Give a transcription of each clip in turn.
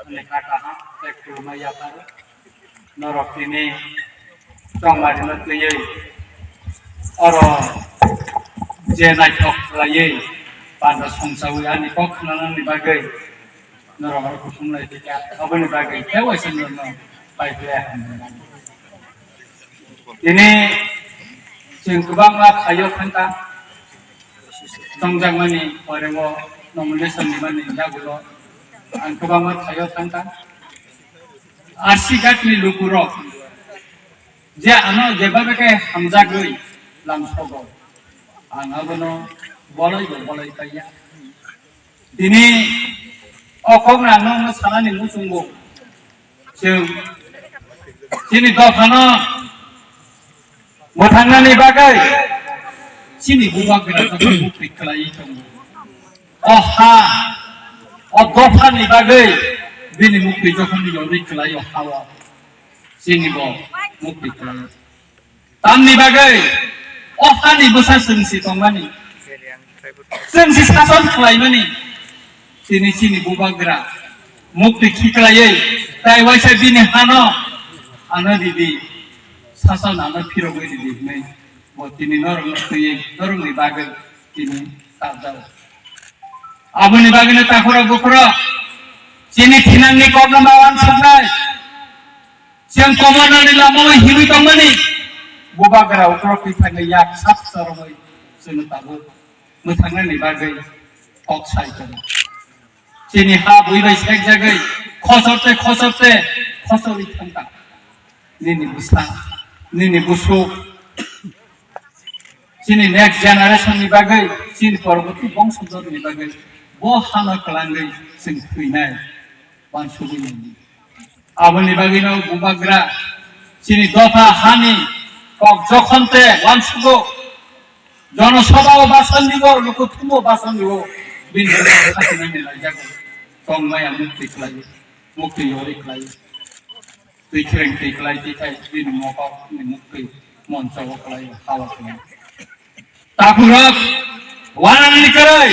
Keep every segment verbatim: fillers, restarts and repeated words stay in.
Lekha kaham tei khulumma yapharo. Norok tini chongmarino twiwi oro je naithok khlaiwi panda songchawi ani kok khnanani bagwi norok oro kuthum lai thika. Aboni bagwi tei waisa norokno pai phlai hambai. Tini chwng kwbangma thaio thangkha, chongjakmani pore o nomination nimani yagulo ang kwbangma thaio thangkha. Arsi ghatni lukurok je ano jebabe khe hamjagwi lamsogo, ang abono bolaibo bolai paiya. Tini o kokno ang nokno sanani muchungo. Chwng chini dophano mwthangnani bagwi chini bubagra joto mukti khlaiwi tongo. O ha, o dophani bagwi bini mukti jokhon yorwi khlai o ha-o chini bo mukti khlai. Tamni bagwi o hani bwsa chwng si tongmani, chwng si sason khlaimani, tini chini bubagra mukti khiklaiwi tai waisa bini hano ano ridi, sason ano phirogwi ridi hwnwi bo tini norokno twiwi norokni bagwi tini kabjao. Aboni bagwino takhurok bukhurok chini thinangni kokno ma wansuknai. Chwng kobornani lamao himwi tongmani bubagra ukrok twi thangwi yak sak chorogwi chwngno tabuk mwthangnani bagwi kok sai tongo. Chini ha bui bai sekjagwi khosor tei khosor tei khosorwi thangkha. Nini bwsa, nini busuk, chini next generation ni bagwi, chini poroboti bongsodor ni bagwi bo hano kwlangwi chwng thwinai wansugwi nini. Aboni bagwino bubagra chini dopha hani kok jokhon te wansugo, jonosabha o basan dibo, luku thumo basan dibo, bini khatinani laijago, tongmaya mukti khlai, mukti yori khlai. Twi khreng twi klai twi khai bini mokol ni mukti moncho o klai hawa khe. Takhurok wanani kwrwi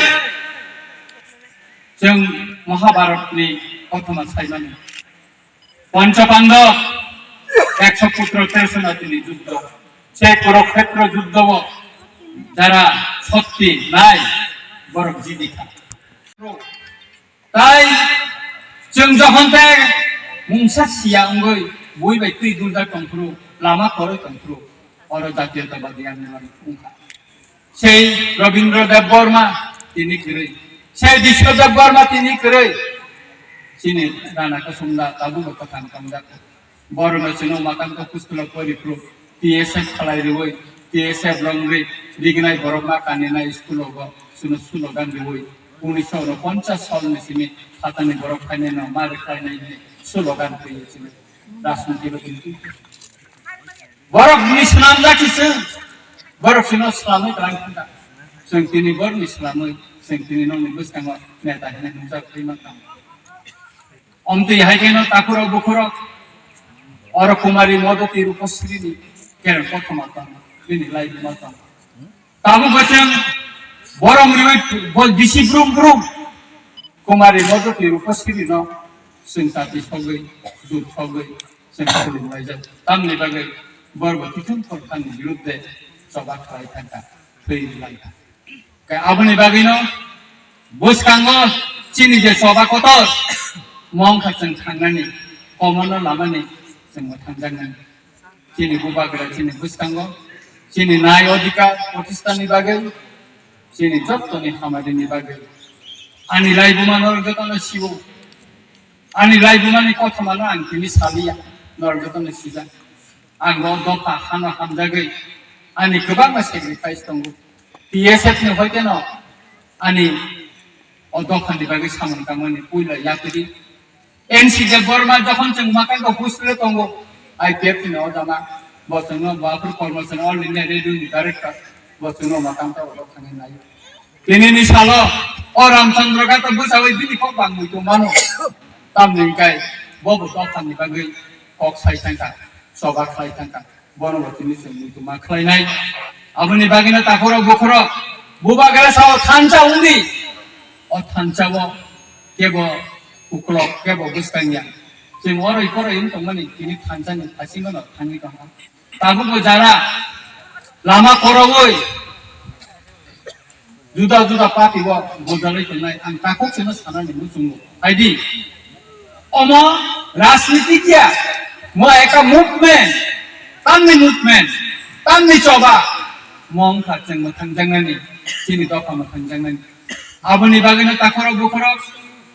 chwng Mahabharat ni kothoma saimani. Pancha Pandab ekso putro terso natini juddho. Se Kurukhetra juddho o jara shakti nai borok jidi kha. Tai chwng jokhon tei mungsa siya wngwi bui bai twi dulda tongphuru, lama kwrwi tongphuru, oro Jatiyotabadi Andolan wngkha. Sei Rabindra Debbarma tini kwrwi, sei Disho Debbarma tini kwrwi, chini Rana Kusumda tabukbo kwthang tongjak. Borokno chwngno makam kok school o poriphuru T S F khalai rwui, T S F rwngwi rignai borok ma kaninai school o bo chwngno slogan rwui, unnish sho unoponchas salni simi phatani borok phainai no ma rwkhlainai hwnwi slogan rwui chwngno rajniti rok wngwi. Borok ni swnamjak khe chwng, borok chwngno swlamwi twlang thangkha. Chwng tini borok ni swlamwi, chwng tini nokni bwskango neta hwnwi nungjak twi mankha. Omtwi hai kheno takhurok bukhurok oro Kumari Modoti Rupasri ni kereng kothoma tong, bini laibuma tong. Tabuk bo chwng borok riwi bo bisi brum brum Kumari Modoti Rupasri no chwng chati sogwi, dut sogwi chwng khulum laijak. Tamni bagwi borok bo kithum khorokthani birudde choba khlai thangkha, thwi langkha. Khe aboni bagwino bwskango chini je choba kotor, mongkha chwng thangnani, komono lamani chwngbo thangjaknani. Chini bubagra chini bwskango, chini nai odhikar protistani bagwi, chini jottoni hamarini bagwi. Ani laibuma norok jotono siwo. Ani laibumani kothomano ang tini saliya, norok jotono sijak. Ang bo dopha hano hamjagwi ani kwbangma sacrifice tongo. T S F ni hoiteno ani o dophani bagwi samung tangmani puila yapri. N C Debbarma jokhon chwng makango hostel tongo, I P F T ni o jama, bo chwngno bo aphuru kormo chwngno All India Radio ni director, bo chwngno makanta o dophani nai. Tinini salo o Ramchandra Gata bwchawi bini kok bangwi tongmano. Tamni hwnkhe bo bo dophani bagwi kok sai thangkha, choba khlai thangkha. Bono bo tini chwng muitu ma khlainai. Aboni bagwino takhurok bukhurok bubagra sao thansa wngdi. O thansa o kebo Uklok kebo bwskang ya. Chwng oroi poroi wng tongmani tini thansa ni phasingo no thangwi tongkha. Tabukbo jara lama korogwi juda juda party o bojalwi tongnai ang takhuk seno sanani muchungo. Haidi omo rajniti kiya, mo eka movement, tamni movement, tamni choba, mo wngkha chwng mwthangjaknani, chini dopha mwthangjaknani. Aboni bagwino takhorok bukhorok